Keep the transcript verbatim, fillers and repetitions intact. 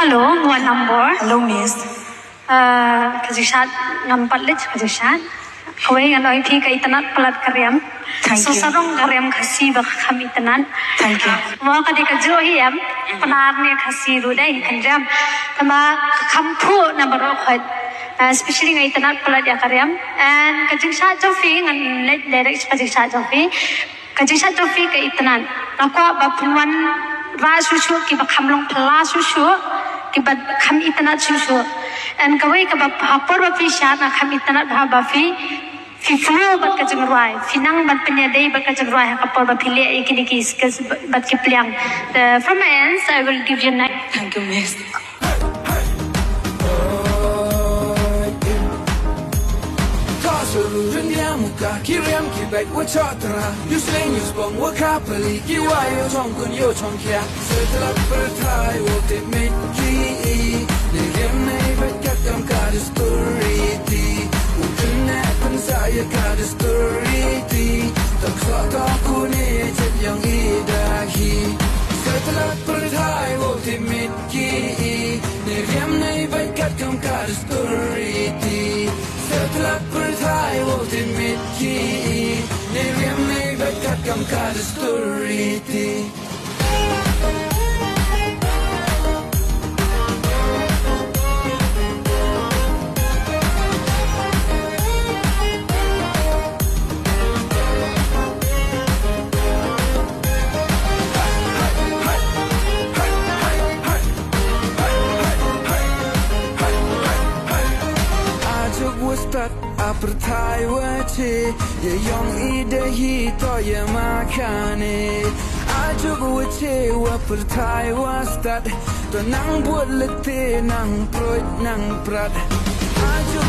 Hello, one number. Hello, miss. Ah, ka jingshad ngam pat leh ka jingshad. Kawei ngan ong ïa phi ka itynnad palat ka riam. Thank you. Sa sarong ka riam Khasi ba ka kham itynnad. Thank you. Mo ka dei ka juh hi em. Pnar ne Khasi ruh dei kan riam. Tangba ka kham phuh na baroh khoit. Ah, especially nga itynnad palat ïa ka riam. And ka jingshad jong phi ngan leh direct ka jingshad jong phi. Ka jingshad jong phi ka itynnad. Nga kwah ba phin wanrah shuh shuh kiba kham long phylla shuh shuh, kiba kham itynnad shuh shuh. And kawei kaba ha por ba phi shad nga kham itynnad ba, ba phi, phi flow bad ka jingrwai, phi nang ban pynïadei bad ka jingrwai ha ka por ba phi leh ïa kine ki skills bad ki pliang. The, from my ends, I will give you nine. Thank you, miss. Ka shu run riam ka ki riam ki beit wa chatra. Yu sleng yu spong wa ka pali ki wa yu chong kun yu chong kia. Sa tlak pyrthai wa te mit ki i. Ne riam ne beit kat kam ka dusturi ti. U tun ne pynsa ya ka dusturi ti. Tak sa ta ku ne jet yang i da hi. Sa tlak pyrthai wa te mit ki i. Ne riam ne beit kat kam ka dusturi ti. Sa tlak pyrthai wa te mit ki i. Ne riam ne beit kat kam ka dusturi ti. A juk wa stad, a pyrthai wa che, ya yong i da hi to ya ma khane. A juk wa che wa pyrthai wa stad, to nang buat lete nang proit nang prat. A juk